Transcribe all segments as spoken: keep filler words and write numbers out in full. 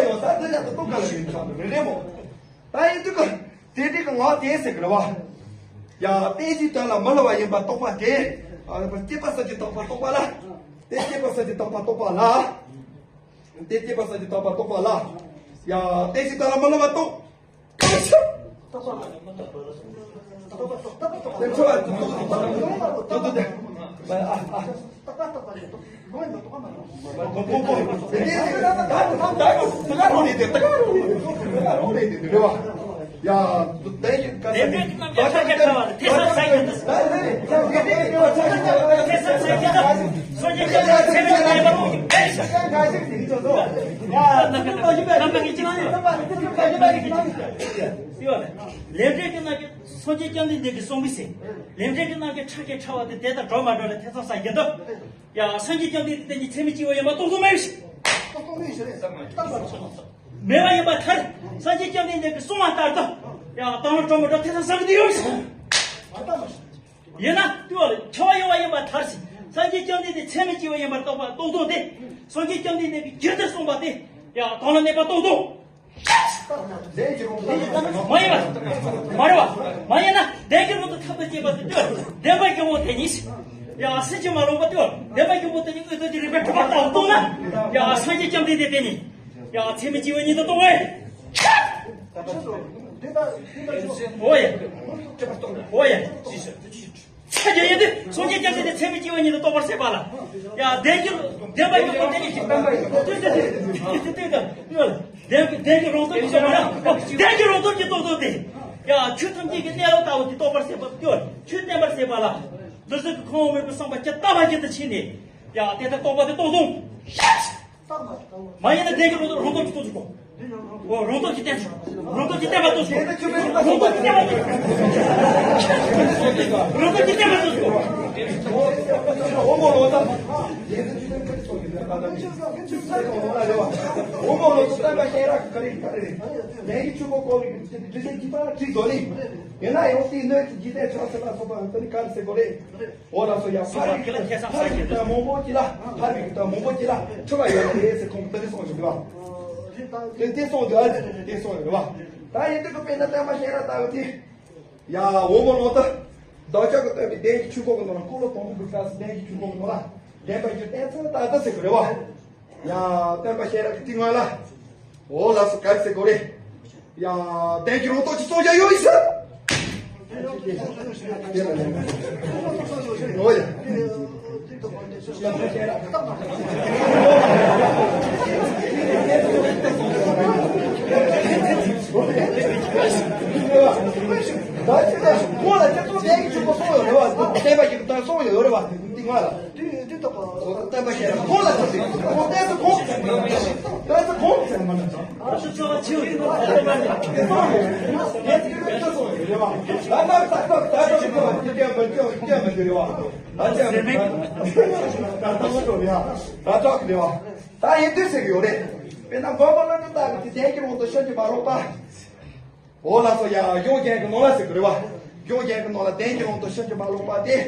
པ་ཡོད་ས་འདི་ལ་ད་རྟོགས་ག་ལ་ཡོད་ཁྱབ་རེད་རེད་མོ། ད་ཡིན་དུས་ཀ་དེ་དེ་གི་ངག་དེ་ཟེར་གི་རེད་བ། ཡ་གཏན་གཞིའི་དོན་ལ་མི་སླུ་བ་ཡིན་པར་རྟོགས་པ་དེ། ཨ་སྐྱེས་པ་གསུམ་གྱིས་དག་པར་རྟོགས་པ་ལ། དེ་སྐྱེས་པ་གསུམ་གྱིས་དག་པར་རྟོགས་པ་ལ། དེ་སྐྱེས་པ་གསུམ་གྱིས་དག་པར་རྟོགས་པ་ལ། ཡ་གཏན་གཞིའི་དོན་ལ་མི་སླུ་བ་རྟོགས། ལས་འབྲས་ཀྱི་རྣམ་གཞག་སངས་རྒྱས་བཅོམ་ལྡན་འདས་ཀྱིས་གསུངས་པའི་ཚེ། ལས་འབྲས་ཀྱི་རྣམ་གཞག་ཕྲ་གིན་ཕྲ་བ་དེ་དེ་དང་འགྲོགས་མ་འགྲོགས་ལ་ཐེ་ཚོམ་ཟ་བཞིན་དུ། ཡང་སངས་རྒྱས་བཅོམ་ལྡན་འདས་དེ་ཉིད་ཚད་མེད་ཅིག་པོ་ཡིན་པར་རྟོགས་སོ་མེད་ཞིག་མེད་པ་ཡིན་པར་ཐལ། སངས་རྒྱས་བཅོམ་ལྡན་འདས་ཀྱིས་གསུངས་པ་ལྟར་དུ། ཡང་དང་འགྲོགས་མ་འགྲོགས་ཐེ་ཚོམ་ཟ་གི་འདུག་ཡོད་ཞིག་ཡིན་ན་ལྟོས་ལ་ཁྱབ་པ་ཡོད་པ་ཡིན་པར་ཐལ་ཞིང་། སངས་རྒྱས་བཅོམ་ལྡན་འདས་ཚད་མེད་ཅིག་པོ་ཡིན་པར་རྟོགས་པ་རྟོགས་དོན་དེ། སངས་རྒྱས་བཅོམ་ལྡན་འདས་ཀྱིས་རྒྱུན་དུ་གསུངས་པ་དེ། ཡང་དང་ལ་གནས་པ་རྟོགས་དོན། མ་ཡིན་པ། མ་རེད་པ། མ་ཡིན་ན་བདེན་བཞི་རང་དུ་ཐབས་དང་བཅས་པ་དེ་ལྟོས། བདེན་པ་བཞི་པོ་དེ་ཉིད། ཡང་སེམས་ཅན་མ་ལོག་པ་ལྟོས། བདེན་པ་བཞི་པོ་དེ་ཉིད་དངོས་དོན་གྱི་རིགས་པས་གྲུབ་པ་ལྟ་བུ་རྟོགས་ན། ཡང་སངས་རྒྱས་བཅོམ་ལྡན་འདས་དེ་ཉིད། ཡང་ཚད་མེད་ཅིག་པོ་ཉིད་དུ་རྟོགས་པས། འོ་ཡ། འོ་ཡ། ཅི་ཞིག་ཚད་འཇལ་ཡོད་དུས་སངས་རྒྱས་བཅོམ་ལྡན་འདས་ཚད་མེད་ཅིག་པོ་ཉིད་དུ་རྟོགས་པར་བྱེད་པ་ལ། ཡ་བདེན་བཞི་བདེན་པ་བཞི་པོ་དེ་ཉིད་ཀྱི་བདེན་པ་ཡོད་དུས་དུས་དུས་དུས་དུས་དུས་བདེན་བདེན་བཞི་རང་སྟོབས་ཀྱིས་རྟོགས་པ་ན། བདེན་བཞི་རང་སྟོབས་ཀྱིས་རྟོགས་དོན་དེ། ཡ་ཆོས་ཐམས་ཅད་ཀྱི་གནས་ལུགས་ལྟ་བུ་དེ་རྟོགས་པར་བྱེད་པ་སྟེ། ཆོས་བསྟན་པར་བྱེད་པ་ལ། འདིར་བཞུགས་ཀྱི་ཁམས་དབང་མོས་པའི་བསམ་པ་ཇི་ལྟ་བ་བཞིན་དུ་ཕྱིན་ནས། ཡ་དེ་ལྟར་རྟོགས་པ་དེ་རྟོགས་དོན། མ་ཡིན་ན་བདེན་བཞི་རང་སྟོབས་རང་སྟོབས་ཀྱིས་རྟོགས་ཆོག་གོ། འོ་རང་སྟོབས་ཀྱིས་བསྟན་ཆོག་རང་སྟོབས་ཀྱིས་བསྟན་པ་རྟོགས་ཆོག་རང་སྟོབས་ཀྱིས་བསྟན་པ་རྟོགས་ཆོག་རང་སྟོབས་ཀྱིས་བསྟན་པ་རྟོགས་ཆོག་འོ་མོ་ལོ་ཙཱ། འོ་མོ་ལོ་ཙཱ་བསྟན་པ་ཤེས་རབ་ཀྱི་ག་རེ་ག་རེ་རེད། ལན་གྱི་ཆུ་བོ་བསྐོར་བའི་དྲི་ཟའི་དྲི་ཟའི་འཇིགས་པ་དྲི་བཟོ་ནི། ཡིན་ན་ཡང་དེའི་སྣོད་ཀྱི་འཇིག་རྟེན་ཆགས་ཚུལ་ལ་སོགས་པ་དེ་ནི་ག་རེ་ཟེར་དགོས་རེད། འོ་ལགས་སོ། ཡ་ཕར་བའི་ཕར་བའི་གི་དོན་མང་པོ་ཅིག་ལ། ཕར་བའི་གི་དོན་མང་པོ་ཅིག་ལ་འཁྲུལ་བ་ཡོད་རེད་ཟེར་ཁོང་གིས་དེ་འདྲ་གསུངས་བཞག་འདུག་བ། དེ་དེ་གསུངས་འདུག་ཨ། དེ་གསུངས་ཡོད་རེད་བ། ད་ཡིན་དུས་ཀྱི་དཔེར་ན་བསྟན་པ་ཤེས་རབ་ལྟ་བུ་དེ། ཡ་འོ་མོ་ལོ་ད། བདག་ཅག་གིས་བསྟན་པའི་བདེན་བཞིའི་ཆོས་འཁོར་གྱི་ནང་ལ། འཁོར་ལོ་དང་པོ་གི་སྐབས་སུ་བདེན་བཞིའི་ཆོས་འཁོར་གྱི་ནང་ལ་བདེན་པ་བཞི་བསྟན་ཚུལ་ལྟ་བུ་ཟེར་གི་རེད་བ། ཡ་བསྟན་པ་ཤེས་རབ་ཀྱི་ཏིང་ངེ་འཛིན་ལ། འོ་ལགས་སོ། ག་རེ་ཟེར་དགོས་རེད། ཡ་བདེན་བཞི་རང་སྟོབས་ཀྱིས་གསུངས་བཞག་ཡོད་ཟེར། འོ་ཡ། ད་ཅི་ད་ཁོང་ལ་ཅི་ཚོགས་བདེན་བཞིའི་ཆོས་འཁོར་གསུངས་ཡོད་རེད་བ། བསྟན་པ་བཞི་གི་དོན་གསུངས་ཡོད་རེད་བ། ཏིང་ངེ་འཛིན་ལ། དེ་དེ་ལྟ་བུ། ཁོ་བསྟན་པ་ཤེས་རབ་ཁོ་ལ་ཐུག་ཅིག་ཁོ་བསྟན་ཚུལ་ཁོ། བསྟན་ཚུལ་ཁོ་ཟེར་མ་ན། ཨ་སུ་ཚོ་ཆུ་ཡི་ཐོག་ལ་བསྟན་པ་ནི། དེ་སོང་ཡོད་རེད་བ། ད་ལྟ་ད་ལྟ་ད་ལྟ་ཞིག་ཡོད་པ་དེ་སྐྱོན་མི་སྐྱོན་སྐྱོན་མི་འདུག་རེད་བ། ད་སྐྱོན་མི་འདུག་ད་ལྟ་ཞིག་ཡོད་རེད་བ། ད་ལྟ་ཞིག་རེད་བ། ད་ཡིན་དུས་ཟེར་གི་ཡོད་རེད། དཔེར་ན་མགོན་པོ་ཀླུ་སྒྲུབ་ལྟ་བུ་དེ་བདེན་བཞིའི་དབང་དུ་ཕྱིན་གྱི་མ་ལོག་པ། འོ་ལགས་སོ། ཡ་གཞུང་རྒྱན་གྱི་ནང་ལ་ཟེར་གི་རེད་བ། གཞུང་རྒྱན་གྱི་ནང་ལ་བདེན་བཞིའི་དབང་དུ་ཕྱིན་གྱི་མ་ལོག་པ་དེ།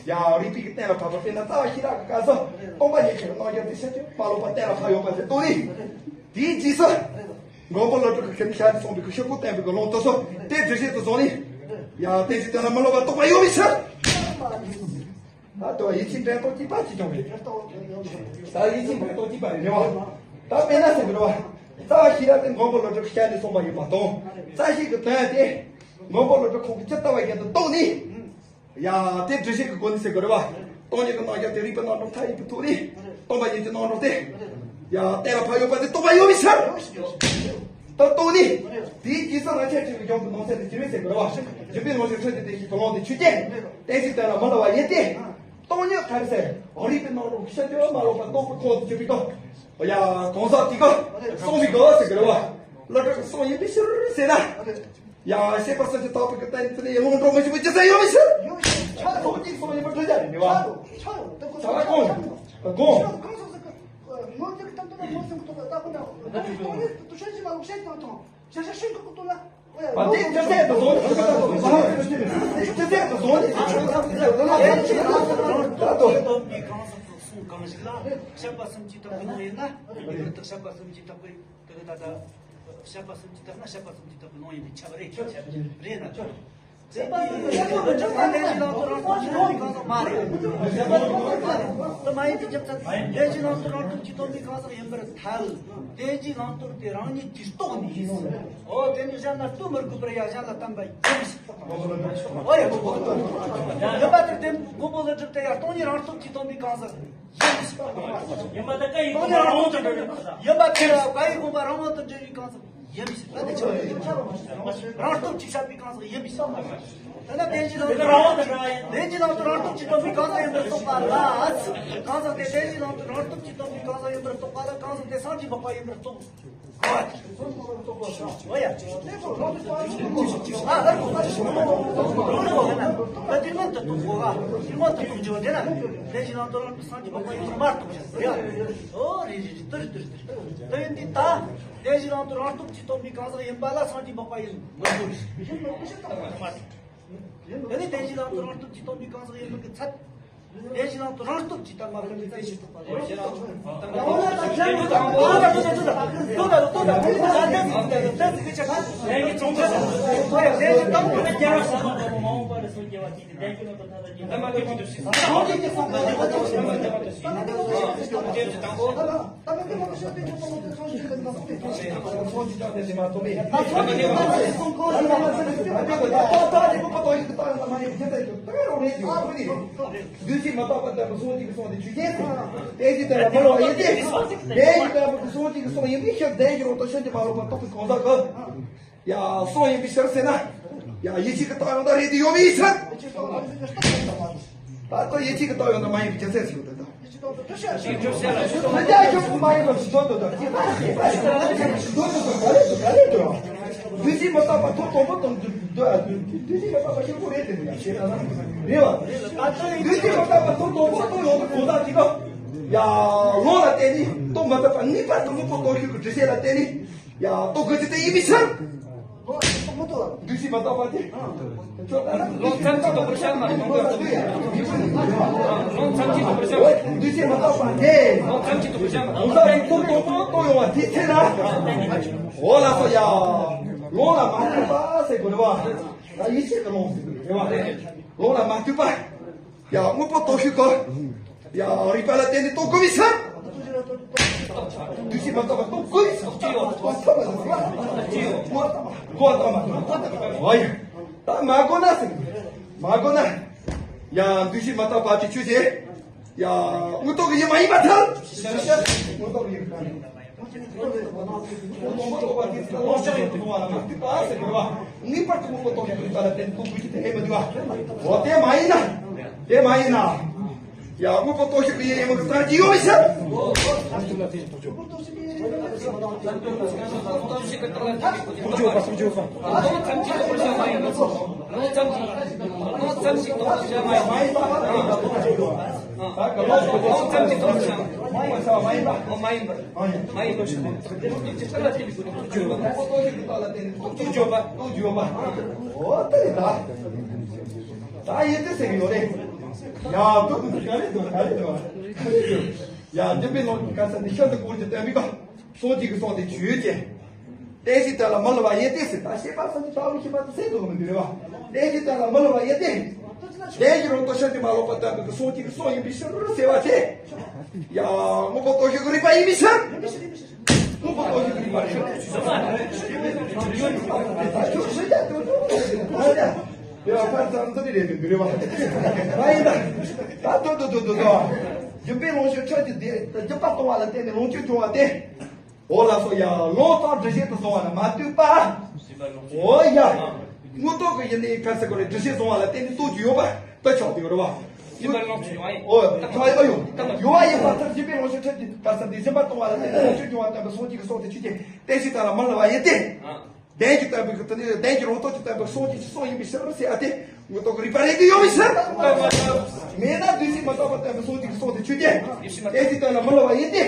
ཡ་རིགས་པའི་གི་གཏན་ལ་ཕབ་པ། དཔེར་ན་རྩ་བ་ཤེས་རབ་ཀྱི་སྐབས་སུ་སྟོང་པ་ཉིད་ཀྱི་རྣམ་གཞག་དེ་ཕྱིན་གྱི་མ་ལོག་པ་གཏན་ལ་ཕབ་ཡོད་པ་དེ་རྟོགས་ནི། དེའི་རྗེས་སུ། མགོན་པོ་ཀླུ་སྒྲུབ་ཀྱིས་ཞལ་ནས་གསུངས་པའི་གི་ཤེས་རབ་བསྟན་པའི་གི་ལུང་དེ་ཚོ་དེ་སྒྲུབ་བྱེད་དུ་བཟུང་ནི། ཡ་བདེན་བཞིའི་དོན་ལ་མི་སླུ་བར་རྟོགས་པ་ཡོད་པའི་ཕྱིར། ད་དུ་ཡིད་ཆེས་འབྲེལ་གཏོགས་གཅིག་པ་གཅིག་ཀྱང་མེད། ད་ཡིད་ཆེས་འབྲེལ་གཏོགས་གཅིག་པ་རེད་རེད་བ། ད་དཔེར་ན་ཟེར་གི་རེད་བ། རྩ་བ་ཤེས་རབ་དེ་མགོན་པོ་ཀླུ་སྒྲུབ་ཀྱི་ཞལ་ནས་གསུངས་པ་ཡིན་པ་དང་། རྩ་ཤེས་ཀྱི་དོན་དེ་མགོན་པོ་ཀླུ་སྒྲུབ་ཁོང་གིས་ཇི་ལྟ་བ་བཞིན་དུ་རྟོགས་ནས། ཡ་དེ་སྒྲུབ་བྱེད་ཀྱི་སྒོ་ནས་ཟེར་གི་རེད་བ། སྟོང་ཉིད་ཀྱི་རྣམ་གཞག་དེ་རིགས་པའི་རྣམ་གྲངས་མཐའ་ཡས་པའི་ཐོག་ནས། སྟོང་པ་ཉིད་ཀྱི་རྣམ་གྲངས་དེ། ཡ་གཏན་ལ་ཕབ་ཡོད་པ་དེ་རྟོགས་པ་ཡོད་པའི་ཕྱིར། ད་རྟོགས་ནས། དེའི་རྗེས་སུ་རང་ཆས་སྤྲོས་པའི་གཞུང་གི་ནང་གསེས་དེ་ཇི་སྙེད་ཟེར་གི་རེད་བ། སྦྱིན་པའི་ལོངས་སྤྱོད་འཕྲོག་བྱེད་དེ་ཞེས་ཀྱི་ལུང་དེ་ཆོས་ཅན། གཏན་ཚིགས་དོན་ལ་མི་སླུ་བ་ཡིན་ཏེ། སྟོང་ཉིད་ག་རེ་ཟེར། རིགས་པའི་རྣམ་གྲངས་ཕྱིན་ཅི་མ་ལོག་པར་རྟོགས་པའི་ཁོངས་སུ་གྱུར་པའི་སྟོབས། ཡ་གང་ཟག་དེ་ག་གསུངས་པའི་ག་ཟེར་གི་རེད་བ། ཀླུ་སྒྲུབ་ཀྱིས་གསུངས་ཡིན་པའི་ཕྱིར་ཟེར་ན། ཡ་ཤེས་པ་གསུམ་གྱིས་དག་པའི་གི་གཏན་ཚིགས་ནི་ལུང་འདྲེན་མི་བྱེད་པའི་རྒྱུ་མཚན་ཡོད་པའི་ཕྱིར། ཡོད་ཕྱིར། ཆ་རོ་གཅིག་གསུངས་ཡིན་པ་འགྲོ་རྒྱུ་རེད་བ། ཆ་རོ་ཆ་རོ་དེ་ཁོ་ཆ་རོ་གང་གང་། ཆ་རོ་གང་སོང་ཟེར་གི། ངོ་ཚ་གི་ཏན་ཏན་ངོ་ཚ་གི་ཏོག་ཏོག་ཏག་ཏག་ན། སྟོང་ཉིད་དུ་ཤེས་ཀྱི་མ་ལོག་ཤེས་ཀྱང་ཐོང་། ཤེས་ཤེས་ཤེས་ཀྱི་ཀུ་ཏོ་ལ། ད་དེ་ཅི་ཟེར་དུ་བཟོ་ནི། ཅི་ཟེར་དུ་བཟོ་ནི། ད་དུ། དེ་ཅི་ལ་དོན་པའི་གང་ཟག་གི་གསུང་གང་ཞིག་ལ་བཤད་པ་གསུམ་གྱིས་སྟོན་པའི་ནང་ཡིན་ན། དེ་བཤད་པ་གསུམ་གྱིས་སྟོན་པའི། དེ་ད་ད། བཤད་པ་གསུམ་གྱིས་སྟོན་ན་བཤད་པ་གསུམ་གྱིས་སྟོན་པའི་ནང་ཡིན་པས་ཁྱབ་རེད། ཁྱབ་རེད་ན། བཤད་པ་གསུམ་གྱིས་སྟོན་པའི་ནང་ཡིན་པས་ཁྱབ་རེད། དེ་ཡིན་དུས་ད་ལྟ་དེ་ལ་དོན་རང་སྟོབས་ཀྱིས་སྟོན་པའི་གང་ཟག་མ་རེད། དེ་མ་ཡིན་པའི་རྒྱུ་མཚན་དེ་ལ་དོན་རང་སྟོབས་ཀྱིས་སྟོན་པའི་གང་ཟག་ཡིན་པར་ཐལ། དེ་ལ་དོན་དེ་རང་ཉིད་ཀྱིས་རྟོགས་ནས་ཡིན། འོ་དེ་ནི་གཞན་ལ་ལྟོས་མི་དགོས་པར་ཡང་གཞན་ལ་བསྟན་པ་ཡིན། འོ་ཡ། ཡིན་པ་དེ་དེ་མགོན་པོ་ཀླུ་སྒྲུབ་དེ་ཡང་སྟོང་ཉིད་རང་སྟོབས་ཀྱིས་སྟོན་པའི་གང་ཟག་ཡིན། ཡིན་པ་དེ་ཀ་ཡིན། སྟོང་ཉིད་རང་དབང་དུ་འགྲོ་བའི་གང་ཟག་ཡིན་པ་དེ་ཀ་ཡི་དགོངས་པ་རང་དབང་དུ་འགྲོ་བའི་གང་ཟག་ཡིན། རང་སྟོབས་ཀྱིས་བཤད་པའི་གང་ཟག་ཡིན། དེ་ན་དེ་ལ་དོན་རང་དབང་དུ་འགྲོ་བ་ཡིན། དེ་ལ་དོན་རང་སྟོབས་ཀྱིས་སྟོན་པའི་གང་ཟག་ཡིན་པར་རྟོགས་པ་ལ། གང་ཟག་དེ་དེ་ལ་དོན་རང་སྟོབས་ཀྱིས་སྟོན་པའི་གང་ཟག་ཡིན་པར་རྟོགས་པ་ལ་གང་ཟག་དེ་སངས་རྒྱས་འཕགས་པ་ཡིན་པར་རྟོགས། འོ་ཡ། ཨ་ཧར་གོ་ད་དེ་མང་དུ་གཏོང་དགོས་ག་དེ་མང་དུ་གཏོང་རྒྱུ་དེ་ན་དེ་བཞིན་ལ་དོན་རང་སངས་རྒྱས་འཕགས་པ་ཡིན་པར་མ་རྟོགས་ཤིང་ཡ། འོ་རེད་རེད་རེད། དེ་རེད་དེ་རེད་དེ་རེད། དེ་ཡིན་དུས་ད་དེ་བཞིན་ལ་དོན་རང་སྟོབས་ཀྱིས་སྟོན་པའི་གང་ཟག་ཡིན་པ་ལ་སངས་རྒྱས་འཕགས་པ་ཡིན་མི་དགོས་རེད། དེ་ནི་དེ་བཞིན་ལ་དོན་རང་སྟོབས་ཀྱིས་སྟོན་པའི་གང་ཟག་ཡིན་མིན་གྱི་ཚད། དེ་བཞིན་ལ་དོན་རང་སྟོབས་ཀྱིས་སྟོན་པ་ལ་དེ་བཞིན་སྟོན་པ་རེད། བདུད་རྩི་མི་རྟག་པ་ལྟ་བུ་གསུང་གཅིག་གི་གསུང་དེ་ཆོས་ཅན། དེ་ཡི་དོན་ལ་མི་སླུ་བ་ཡིན་ཏེ། དེ་ཡི་དོན་ལ་གསུང་གཅིག་གི་གསུང་ཡིན་པའི་ཕྱིར། དེ་ཡི་རང་དོན་ཕྱིར་དེ་མ་ལོག་པར་རྟོགས་པའི་གང་ཟག་གི། ཡ་གསུང་ཡིན་པའི་ཕྱིར་ཟེར་ན། ཡ་ཡིད་ཆེས་ཀྱི་རྟགས་ཡང་དག་རེད་དེ་ཡོད་པའི་ཕྱིར། ད་ལྟ་ཡིད་ཆེས་ཀྱི་རྟགས་ཡང་དག་མ་ཡིན་པའི་རྒྱུ་མཚན་ཞིག་ཡོད་དེ་དང་། མི་འདྲ་ཁྱོད་མ་ཡིན་པར་ཞིག་འདོད་དོ་དང་ཅི་ལྟར་ཞེས་པ་ཞིག་འདོད་དོ་དང་ག་རེ་དང་ག་རེ་དང་། བདུད་རྩི་མི་རྟག་པ་ཐོག་དང་པོ་དང་བདུད་རྩི་མི་རྟག་པ་ཤེས་པོ་རེད་དེ་ཡང་ཤེས་ན་རེད་བ། བདུད་རྩི་མི་རྟག་པ་ཐོག་དང་པོ་རྟོགས་ཡོང་གི་གོ་ད་ཅི་ག་ཡ་ལོ་ལ་བརྟེན་ནས་རྟོགས་མི་ཐུབ་པ་ངེས་པར་དུ་དངོས་པོ་རྟོགས་ཤེས་ཀྱི་དྲི་ཤེས་ལ་བརྟེན་ནས། ཡ་རྟོགས་དགོས་ཀྱི་དེ་ཡིན་པའི་ཕྱིར། བདུད་རྩི་མི་རྟག་པ་དེ། ལོ་ཙམ་གྱིས་རྟོགས་པར་བྱ་མ་རེད། ལོ་ཙམ་གྱིས་རྟོགས་པར་བྱ་མ་རེད། བདུད་རྩི་མི་རྟག་པ་དེ། ལོ་ཙམ་གྱིས་རྟོགས་པར་བྱ་མ་རེད། ལོ་ཙམ་གྱིས་རྟོགས་པར་བྱ་མ་རེད། ལོ་ལ་སོགས་ཡ། ལོ་ལ་མ་ལྟོས་པ་ཟེར་དགོས་རེད་བ། ད་ཡིད་ཆེས་ཀྱི་ལོ་ཟེར་དགོས་རེད་བ། ལོ་ལ་མ་ལྟོས་པ། ཡ་དངོས་པོ་རྟོགས་ཤེས་ཀྱི། ཡ་རིག་པ་ལ་བརྟེན་ནས་རྟོགས་དགོས་པའི་ཕྱིར། བདུད་རྩི་མི་རྟག་པ་རྟོགས་དགོས་པའི་ཕྱིར། རྟོགས་ཐུབ་པ་ལ་ཟེར། གོ་བ་དང་མ་གོ་བ། ཨོ་ཡ། ད་མ་གོ་ན་ཟེར། མ་གོ་ན། ཡ་བདུད་རྩི་མི་རྟག་པ་དེ་ཆོས་ཅན། ཡ་དངོས་རྟོགས་ཀྱི་ཡུལ་མ་ཡིན་པར་ཐལ། དངོས་རྟོགས་ཀྱི་ཡུལ་མ་ཡིན་པར་ཐལ། ངེས་པར་དུ་དངོས་པོ་རྟོགས་ཤིང་རིག་པ་ལ་བརྟེན་ནས་རྟོགས་དགོས་ཀྱི་དེ་ཧེ་མ་འདུག་བ། འོ་དེ་མ་ཡིན་ན། དེ་མ་ཡིན་ན། ཡ་དངོས་པོ་རྟོགས་ཤིང་གི་ཡུལ་ཡིན་པ་གི་རྩ་ཅི་ཡོད་མི་ཤེས། ལོ་ཙམ་གྱིས་རྟོགས་པར་བྱ་མ་ཡིན་པ། ལོ་ཙམ་གྱིས་རྟོགས་པར་བྱ་མ་ཡིན་པ། ལོ་ཙམ་གྱིས་རྟོགས་པར་བྱ་མ་ཡིན་པ། ལོ་མ་ཡིན་པ། མ་ཡིན་པ་ཞུ་ནས་རྟོགས་ཀྱི་རྟགས་ལ་བརྟེན་ནས་རྟོགས་ཀྱི་བརྗོད་པ། རྟོགས་ཀྱི་བརྗོད་པ། རྟོགས་བརྗོད་པ། འོ་དེ་རེད་ད། ད་ཡིན་དེ་ཟེར་གི་ཡོད་རེད། ཡ་དོ་དོ་དོ་ག་རེ་དོ་ག་རེ་དོ། ཡ་འཇམ་དཔལ་ལོངས་སྤྱོད་ག་ས་ནས་ཤིན་ཏུ་གོང་དུ་བསྟན་པའི་གསུང་གཅིག་གི་གསུང་དེ་ཆོས་ཅན། བསྟན་བྱའི་དོན་ལ་མི་སླུ་བ་ཡིན་ཏེ་ཟེར། ད་ཤེས་པ་སངས་རྒྱས་ལྟ་བུ་ཤེས་པ་དེ་ཟེར་དོ་མི་འདུག་རེད་བ། བསྟན་བྱའི་དོན་ལ་མི་སླུ་བ་ཡིན་ཏེ། དེ་ཡི་རང་དོན་ཕྱིར་དེ་མ་ལོག་པར་བསྟན་པའི་གསུང་གཅིག་གི་གསུང་ཡིན་པའི་ཕྱིར་ཟེར་བ་དེ། ཡ་དངོས་པོ་རྟོགས་ཤེས་ཀྱི་རིག་པ་ཡིན་པའི་ཕྱིར། དངོས་པོ་རྟོགས་ཤེས་ཀྱི་རིག་པ་རེད། ཡ་ཕར་ཙམ་ཙམ་རེད་འདུག་རེད་བ། ད་ཡིན་ད། ད་དོ་དོ་དོ་དོ་དོ། འཇམ་དཔལ་ལོངས་སྤྱོད་ཁྲོད་ཀྱི་དེ་ད་འཇུག་པ་གཏོང་བ་ལ་བརྟེན་ནས་ལོངས་སྤྱོད་འབྱུང་བ་སྟེ། འོ་ལགས་སོ། ཡ་ལོངས་སྤྱོད་དྲི་ཤེས་དུ་སོང་བ་ལ་མ་ལྟོས་པ། འོ་ཡ། དངོས་རྟོགས་ཀྱི་ཡུལ་ནི་ག་ཟེར་དགོས་རེད། དྲི་ཤེས་སོང་བ་ལ་བརྟེན་ནས་རྟོགས་རྒྱུ་ཡོད་པ་དེ་ཆགས་བསྡད་ཡོད་རེད་བ། འོ་ཆགས་ཡོད་ཡོད་ཡོད་པ་ཡིན་པར་ཐལ། འཇུག་པའི་ལོངས་སྤྱོད་ཁྲོད་ཀྱི་ག་ཟེར་དེ་སྦྱིན་པ་གཏོང་བ་ལ་བརྟེན་ནས་ལོངས་སྤྱོད་འབྱུང་བ་བསྟན་པའི་གསུང་གཅིག་གི་གསུང་དེ་ཆོས་ཅན། བསྟན་བྱའི་དོན་ལ་མི་སླུ་བ་ཡིན་ཏེ། བདེན་གྱི་བསྟན་པའི་གི་དེ་ནི་བདེན་གྱི་རང་སྟོབས་ཀྱིས་བསྟན་པའི་གསུང་གཅིག་གི་གསུང་ཡིན་པའི་ཕྱིར་ཟེར་ཡ་དེ། དངོས་རྟོགས་ཀྱི་རིག་པ་རེད་དེ་ཡོད་པའི་ཕྱིར། མེད་ན་བདུད་རྩི་མི་རྟག་པ་བསྟན་པའི་གསུང་གཅིག་གི་གསུང་དེ་ཆོས་ཅན། བསྟན་བྱའི་དོན་ལ་མི་སླུ་བ་ཡིན་ཏེ།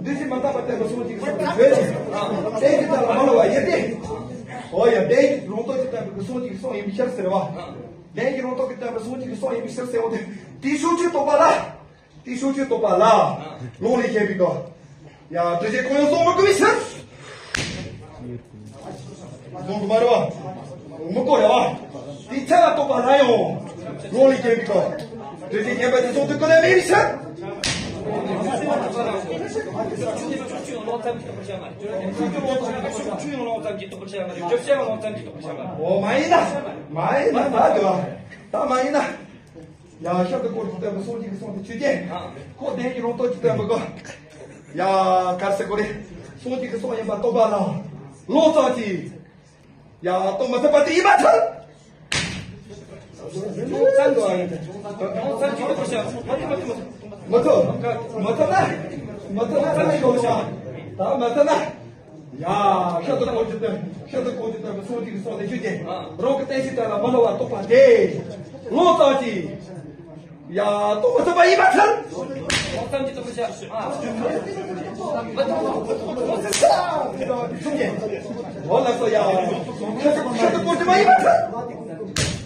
འདུས་བྱས་མ་དག་པ་བསྟན་པ་སོང་ཅིག་གི་སོང་དེ་བརྗོད་ཅིང་། གཏན་གྱི་བདག་ལ་མ་ལོག་པར་ཡེ་སྟེ། འོ་ཡ། གཏན་གྱི་རང་སྟོབས་ཀྱིས་བསྟན་པའི་སོང་ཅིག་གི་སོང་ཡིན་པའི་ཕྱིར་ཟེར་བ། གཏན་གྱི་རང་སྟོབས་ཀྱིས་བསྟན་པའི་སོང་ཅིག་གི་སོང་ཡིན་པའི་ཕྱིར་ཟེར་བ་དེ། དེའི་ཕྱོགས་ཆོས་རྟོགས་པ་ལ། དེའི་ཕྱོགས་ཆོས་རྟོགས་པ་ལ། ལུང་ལས་བཤད་པའི་སྐབས། ཡ། འདུས་བྱས་གང་ཡང་སོང་མི་དགོས་པའི་ཕྱིར། སོང་གི་མ་རེད་བ། མི་དགོས་རེད་བ། དེའི་ཚེ་ལ་རྟོགས་པ་ལ་ཡང་། ལུང་ལས་བཤད་པའི་སྐབས། འདུས་བྱས་ངེས་པ་དེ་སོང་དུ་ཀུན་ནས་མེད་པའི་ཕྱིར། འོ་མ་ཡིན་ན། མ་ཡིན་ན་ད་དེ་བ། ད་མ་ཡིན་ན། ཡང་ཤར་དུ་སྐོར་གྱི་བསྟན་པའི་སོང་ཅིག་གི་སོང་དེ་ཆོས་ཅན། ཁོ་གཏན་གྱི་རང་སྟོབས་ཀྱིས་བསྟན་པའི་སྐབས། ཡ། ག་རེ་ཟེར་དགོས་རེད། སོང་ཅིག་གི་སོང་ཡིན་པ་རྟོགས་པ་ལ། ལུང་ཙམ་གྱིས། ཡ། རྟོགས་མི་ཐུབ་པ་དེ་ཡིན་པར་ཐལ། མི་ཐུབ། མི་ཐུབ་ན། མི་ཐུབ་ན་ཙམ་ཞིག་ཡོད་ཤག་ད་མི་ཐུབ་ན། ཡ། ཤར་དུ་སྐོར་གྱི་བསྟན། ཤར་དུ་སྐོར་གྱི་བསྟན་པའི་སོང་ཅིག་གི་སོང་དེ་ཆོས་ཅན། རང་གི་བསྟན་བྱའི་དོན་ལ་མ་ལོག་པར་རྟོགས་པ་དེ། ལུང་ཙམ་གྱིས། ཡ། རྟོགས་མི་ཐུབ་པ་ཡིན་པར་ཐལ། ལུང་ཙམ་གྱིས་རྟོགས་པར་བྱ། ཨ། མི་ཐུབ། འོ་ལགས་སོ། ཡ། ཤར་དུ་སྐོར་གྱི་མ་ཡིན་པར་ཐལ།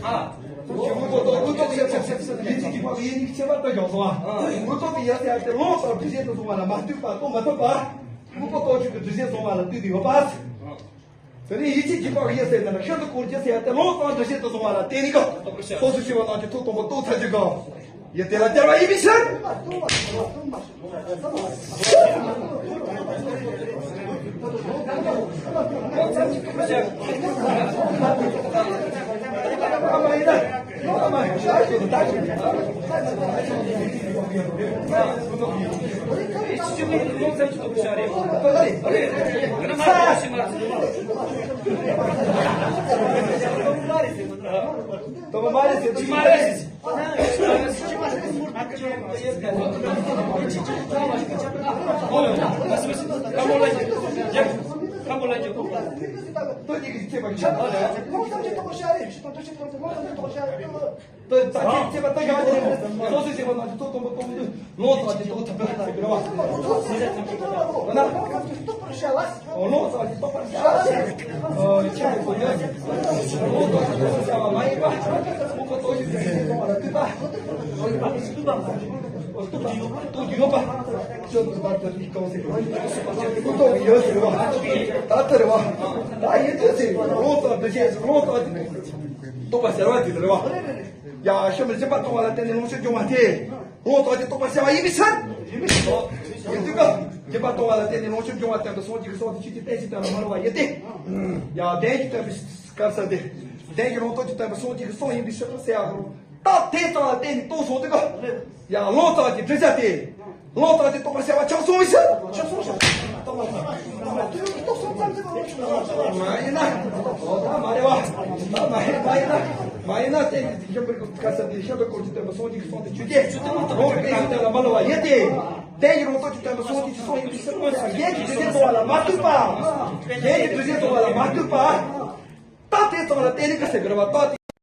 ཨ། དངོས་པོ་རྟོགས། དངོས་རྟོགས་ཡུལ་ཡིད་ཆེས་ཀྱི་བག་ཡིད་གཉིས་ཁྱད་པར་དུ་བཞག་སོང་ཨ། དངོས་རྟོགས་ཀྱི་ཡུལ་ཟེར་ཡ་དེ་ལུང་ཙམ་འདུས་བྱས་སུ་སོང་བ་ལ་མ་ལྟོས་པར་རྟོགས་མི་ཐུབ་པ། དངོས་པོ་རྟོགས་ཆོས་ཀྱི་འདུས་བྱས་སོང་བ་ལ་ལྟོས་ཏེ་ཡོད་པ། དེ་ནས་ཡིད་ཆེས་ཀྱི་བག་ཡིད་ཟེར་ན་ཤིན་ཏུ་སྐོར་གྱི་ཟེར་ཡ་དེ་ལུང་ཙམ་འདུས་བྱས་སུ་སོང་བ་ལ་བརྟེན་ནས་གོ། སོ་སོ་སྐྱེ་བོ་རྣམས་ཀྱི་ཐོག་དང་པོ་རྟོགས་ཚར་གྱི་གོ། ཡུལ་དེ་ལ་སྦྱར་བ་ཡིན་པའི་ཕྱིར། ད་ལྟ་ཁྱེད་ཚེ་པ་ད་ག་ནས་སོ་སོའི་ཚེ་པ་ནང་དུ་ཐོག་དང་པོ་གཏོང་དུས་ལོ་ཙཱ་ཅིག་ཐོག་ཐུབ་པ་ཟེར་གི་རེད་བ། ལོ་ཙཱ་ཅིག་ཐོག་པར་བྱ་བ་ཆེད་དུ་ཡོད། ལོ་ཙཱ་ཅིག་ཐོག་པར་བྱ་བ་མ་ཡིན་པ། ཁོ་ཁོ་ཏོ་ཞིག་ཏུ་ཡིན་གཏོང་བ་ལ་ལྟོས་པ། ལྟོས་ཀྱི་ཡོད་པ། ཁྱོད་ཀྱི་བར་དུ་ལུས་གཏོང་ཟེར་གི་རེད་བ། ལྟོས་ཀྱི་ཡོད་ཟེར་བ། ད་ལྟ་རེད་བ། ད་ཡིན་དུས་ཟེར་ལོ་ཙཱ་འདུ་བྱེད་ལོ་ཙཱ་ཅིག་ཐོག་པར་བྱ་བ་དེ་རེད་བ། ཡ། ཤུལ་མ་སྦྱིན་པ་གཏོང་བ་ལ་བརྟེན་ནས་ལོངས་སྤྱོད་འབྱུང་བ་སྟེ། ལོ་ཙཱ་ཅིག་ཐོག་པར་བྱ་བ་ཡིན་པའི་ཕྱིར། ཡིན་པའི་ཕྱིར། ཡིན་དུས་ཀ། སྦྱིན་པ་གཏོང་བ་ལ་བརྟེན་ནས་ལོངས་སྤྱོད་འབྱུང་བ་བསྟན་པའི་སོང་ཅིག་གི་སོང་དེ་ཆོས་ཅན་བསྟན་བྱའི་དོན་ལ་མ་ལོག་པར་ཡེ་སྟེ། ཡ། བདེན་བཞིའི་བསྟན་པའི་སྐབས་སུ་སྟེ། བདེན་བཞིའི་རང་སྟོབས་ཀྱིས་བསྟན་པའི་སོང་ཅིག་གི་སོང་ཡིན་པའི་ཕྱིར་ཟེར་ཡ་གོ། རྟགས་དེ་ཙམ་ལ་བརྟེན་ནས་རྟོགས་སོང་དེ་ག་ཡང་ལོ་ཙམ་གྱི་འདྲི་བྱ་སྟེ། ལོ་ཙམ་གྱི་རྟོགས་པར་བྱ་བ་ཆགས་སོང་ཞེས། ཆགས་སོང་ཞེས། རྟོགས་སོང་ཙམ་གྱི་མ་ཡིན་ན། ད་མ་རེད་བ། ད་མ་ཡིན་མ་ཡིན་ན། མ་ཡིན་ན་རྟེན་གྱི་ཤེས་པར་དཀའ་ས་དེ་ཤེས་པའི་སྐོར་གྱི་བསྟན་པ་སངས་རྒྱས་ཀྱི་གསུང་དེ་ཆོས་ཅན། རང་གི་རྟེན་གཞི་དེ་ལ་མ་ལོག་པ་ཡིན་ཏེ། རྟེན་གྱི་རང་སྟོབས་ཀྱིས་བསྟན་པ་སངས་རྒྱས་ཀྱི་གསུང་ཡིན་པའི་ཕྱིར་རོ། གཞན་གྱི་འདུ་བྱེད་གཏོང་བ་ལ་མ་ལྟོས་པ། གཞན་གྱི་འདུ་བྱེད་གཏོང་བ་ལ་མ་ལྟོས་པ། རྟགས་དེ་ཙམ་ལ་བརྟེན་ནས་ག་ཟེར་གི་རེད་བ། རྟགས་དེ།